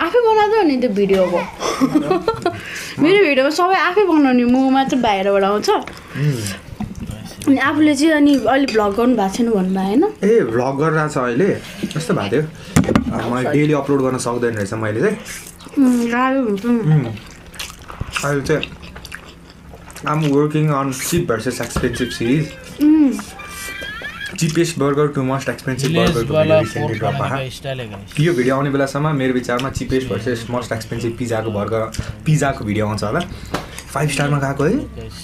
आफै बनाउँदै हो नि त्यो भिडियोको मेरो भिडियोमा सबै आफै बनाउने म मात्र बाहिरबाट आउँछ अनि आफूले चाहिँ अनि अहिले भ्लग गर्नु भएको छैन भन्नुभयो होइन ए भ्लग गरिरहेको छ अहिले कस्तो भएको थियो मैले डेली अपलोड गर्न सक्दैन रहेछ मैले चाहिँ गाह्रो हुन्छ अहिले चाहिँ आम working on cheap versus expensive series cheapest burger to most expensive burger to recently drop यो भिडियो आउने बेलासम्म मेरो विचारमा cheapest versus most expensive पिज्जाको पिज्जाको भिडियो आउँछ होला 5 स्टारमा गएको है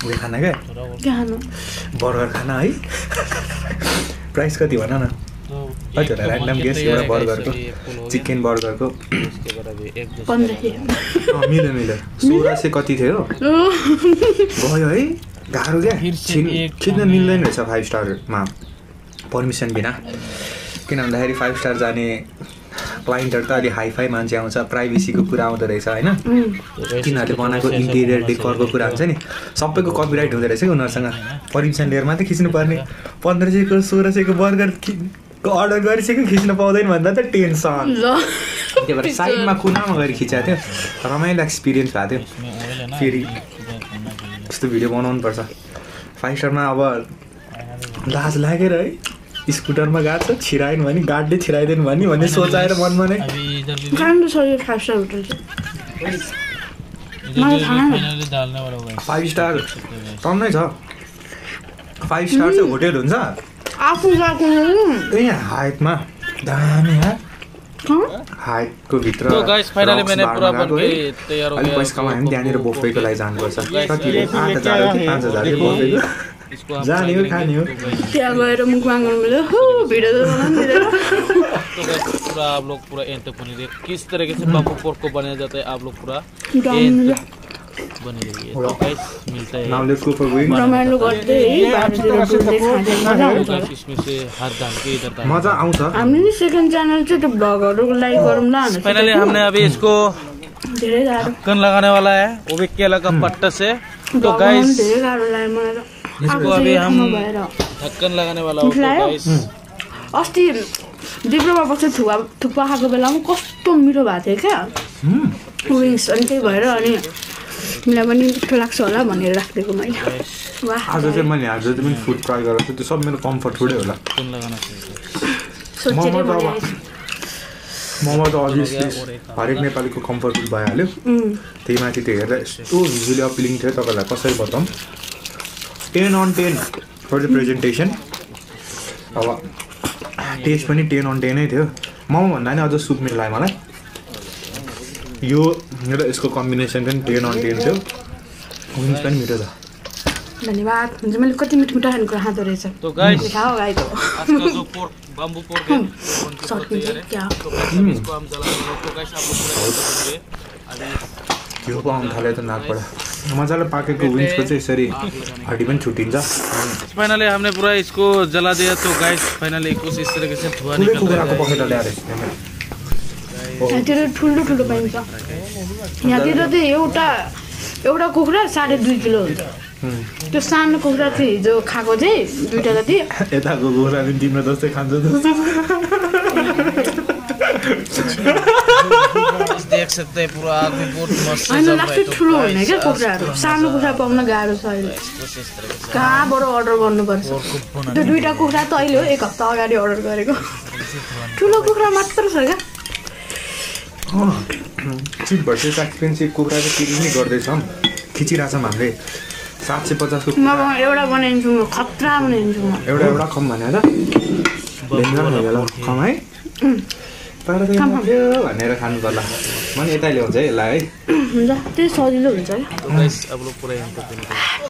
उयो खाना के बर्गर खाना है प्राइस कति भन न कति होला र्यान्डम गेस एउटा बर्गरको चिकन बर्गरको 1500 मिल्यो 1600 कति थियो गयो है गाह्रो क्या खिच्न मिल्दैन रहेछ 5 स्टारमा पर्मिसन बिना किन भन्दाखेरि 5 स्टार जाने क्लाइन्टहरु त अलि हाइफाई मान्छे आउँछ प्राइभेसीको कुरा आउँदो रहेछ हैन किनहरुले बनाएको इन्टेरियर डेकोरको कुरा हुन्छ नि सबैको कपिराइट हुँदै रहेछ उनीहरुसँग पर्मिसन लिएर मात्रै खिच्नु पर्ने 1500 को 1600 को बर्गर को अर्डर गरिसक्यो खिच्न पाउँदैन भन्दा त टेन्सन त्यही भएर साइडमा कुनामा गएर खिचाएको थियो रमाइलो एक्सपिरियन्स भएको थियो फेरि यस्तो भिडियो बनाउनु पर्छ 5 स्टारमा अब लाज लागेर है स्कुटरमा गएको छ छिराएन भने गाडले छिराइदिनु भने भन्ने सोचाएर मनमा नै राम्रो छ यो 5 स्टार होटल चाहिँ 5 स्टार टन्नै छ 5 स्टार चाहिँ होटल हुन्छ आफू जाके ए हाइटमा दामी हाइटको भित्र तो गाइस फाइनली मैंने पूरा बन के तैयार हो गया पैसा कमायो भने त्यहाँनिर बोफेको लागि जानुपर्छ कति 8000 कि 5000 बोफेको जाने हो खाने हो त्यहाँ गएर मुख माग्नु मिल्यो भिडियो त बनाउनु दिँदैन तो गाइस पूरा आप लोग पूरा एंड तक बने रहिए किस तरीके से बाबू पोर्क को बनाया जाता है आप लोग पूरा एंड बने रहिए तो गाइस मिलता है now let's go for wing रमाइलो गर्दै बाटोतिर डुल्दै खाँदै मजा आउँछ इसमें से हाथ डाल के इधर तक मजा आउँछ हामीले नि सेकेन्ड च्यानल चाहिँ त्यो भ्लगहरुको लागि गरौँला भनेर फाइनली हमने अभी इसको धेरै गाह्रो ढक्कन लगाने वाला है वो भी केला का पट्टा से तो गाइस धेरै गाह्रो लाग्यो मलाई त इसको अभी हम ढक्कन लगाने वाला हो तो गाइस अस्ति दिब्रोमा बस्छ थुक्पा खाएको बेलामा कस्तो मिठो भएको थियो क्या विङ्स अनि त्यही भएर अनि मलाई पनि मिठो लाग्छ होला भनेर राखिदिएको मैले आज चाहिँ मैले आज पनि फुड ट्राई गरेको छु त्यो सब मेरो कम्फर्ट फुडै होला मोमो त अभियसली हरेक नेपालीको कम्फर्ट फुड भइहाल्यो त्यही माथि त्यो हेर्दा यस्तो भिजुअली अपिलिङ थियो तपाईँलाई कसरी बताऊँ 10 on 10 फर द प्रेजेन्टेसन अब टेस्ट पनि 10 on 10 नै थियो मोमो भन्दा नि अझ सुप मिल लाग्यो मलाई यो र यसको कम्बिनेसन पनि 10 on 10 थियो विङ्स पनि मिठो छ धन्यवाद हुन्छ मैले कति मिठो मिठो खानेको खाँदो रहेछ तो गाइस खाओ गाइस आज का जो पोर्क बाम्बू पोर्क है क्या तो इसको हम जला तो गाइस आप लोग पूरा यो पाउनु थाल्यो त नाकबाट मजाले पाकेको विङ्सको चाहिँ यसरी हड्डी पनि छुटिन्छ फाइनली हमने पूरा इसको जला दिया तो गाइस फाइनली कुछ इस तरीके से धुआं निकल रहा है पखेटा ल्याएर यहाँतिर ठुलो ठुलो पाइन्छ यहाँतिर चाहिँ एउटा कुखुरा 2.5 किलो हुन्छ त्यो सानो कुखुरा चाहिँ हिजो खाएको चाहिँ 2टा जति यताको कुखुरा पनि तिम्रो जस्तै खान्छ देख सकते हैं पूरा आग में बहुत मस्त हैन लाग्छ ठुलो होइन क्या कुखुराहरू सानो कुखुरा पाउन गाह्रो छ अहिले कहाँबाट अर्डर गर्नुपर्छ त्यो 2टा कुखुरा त अहिले हो 1 हप्ता अगाडि अर्डर गरेको ठुलो कुखुरा मात्र छ क्या चिप भर्सेस एक्सपेन्सिभ कुखुरा चाहिँ किन नै गर्दैछौँ खिचिरहेछौँ हामीले 750 को म एउटा बनाइदिन्छु म खतरा बनाइदिन्छु म एउटा कम भनेर कम है तर भनेर खानु पर्ला म नि यता ल्याउँछ है यसलाई है हुन्छ त्यही सजिलो हुन्छ तो गाइस अब लोग पूरा